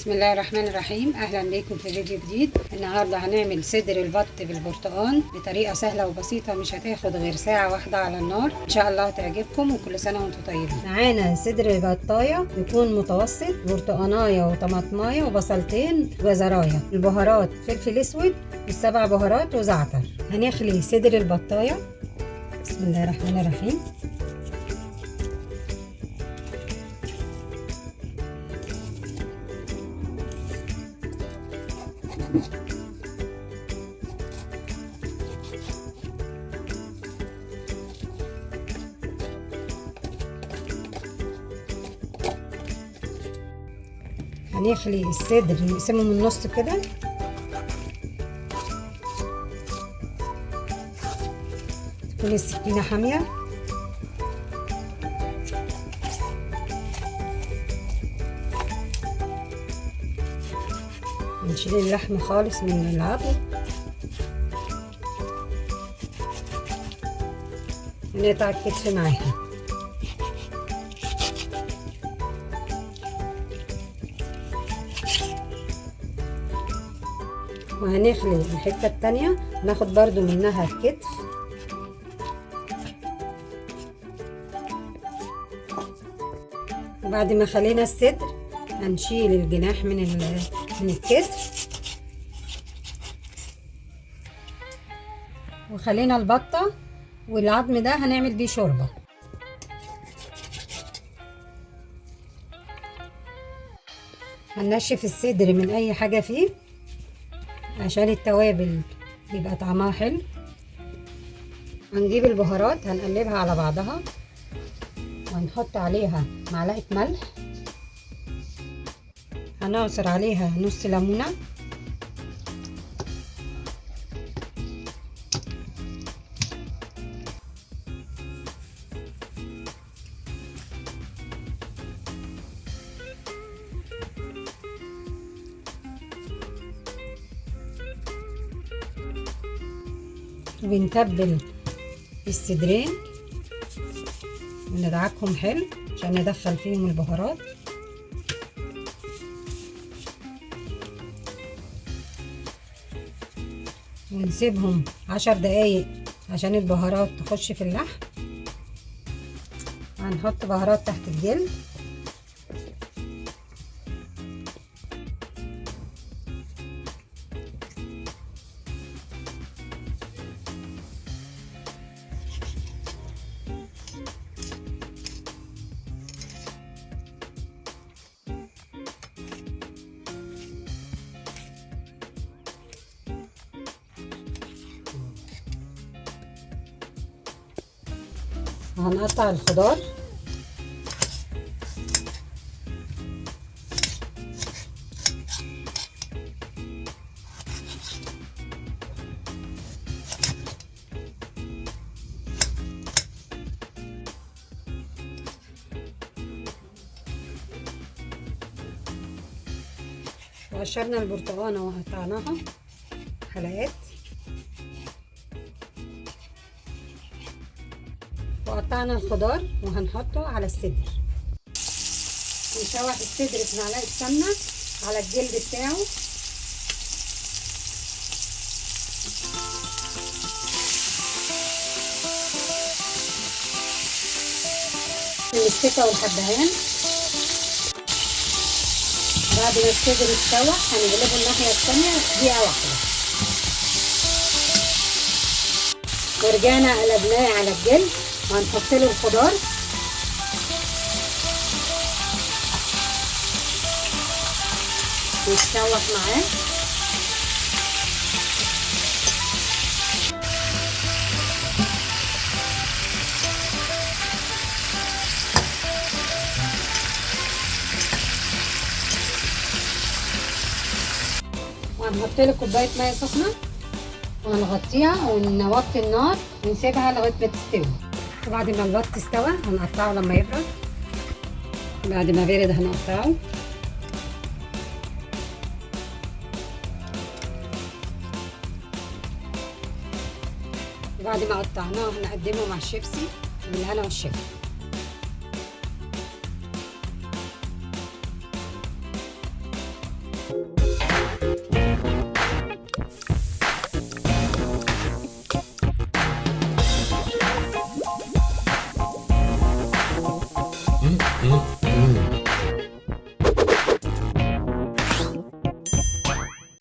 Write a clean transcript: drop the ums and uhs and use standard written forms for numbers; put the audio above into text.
بسم الله الرحمن الرحيم. اهلا بيكم في فيديو جديد. النهارده هنعمل صدر البط بالبرتقال بطريقة سهلة وبسيطة، مش هتاخد غير ساعة واحدة على النار. ان شاء الله تعجبكم وكل سنة وانتم طيبين. معانا صدر بطايه يكون متوسط، برتقانايه وطماطمايه وبصلتين وزرايه، البهارات فلفل اسود والسبع بهارات وزعتر. هنخلي صدر البطايه. بسم الله الرحمن الرحيم. هنخلي الصدر نقسمه من النص كده، تكون السكينة حامية. نشيل اللحم خالص من العظم، ونقطع الكتف معاها. وهنخلي الحتة التانية، ناخد برضو منها الكتف. وبعد ما خلينا الصدر هنشيل الجناح من الكتف، وخلينا البطة والعظم ده هنعمل بيه شوربة. هننشف الصدر من اي حاجة فيه عشان التوابل يبقى طعمها حلو. هنجيب البهارات هنقلبها على بعضها، وهنحط عليها معلقة ملح، هنعصر عليها نص ليمونة، وبنتبل الصدرين وندعكهم حلو عشان ندخل فيهم البهارات. ونسيبهم 10 دقايق عشان البهارات تخش في اللحم. هنحط بهارات تحت الجلد، وهنقطع الخضار. وقشرنا البرتقانة وقطعناها حلقات، وقطعنا الخضار وهنحطه على الصدر. نشوح الصدر في معلقه سمنه على الجلد بتاعه. المستكه والحبهان. بعد ما الصدر اتشوح هنقلبه الناحية الثانية دقيقة واحدة. ورجعنا قلبناه على الجلد وهنحط له الخضار. يتشوح معاه. وهنحط له كوباية مية سخنة وهنغطيها ونوطي النار ونسيبها لغاية ما تستوي. وبعد ما البط استوى هنقطعه لما يبرد. بعد ما برد هنقطعه. وبعد ما قطعناه هنقدمه مع الشيبسي بالهنا والشفا.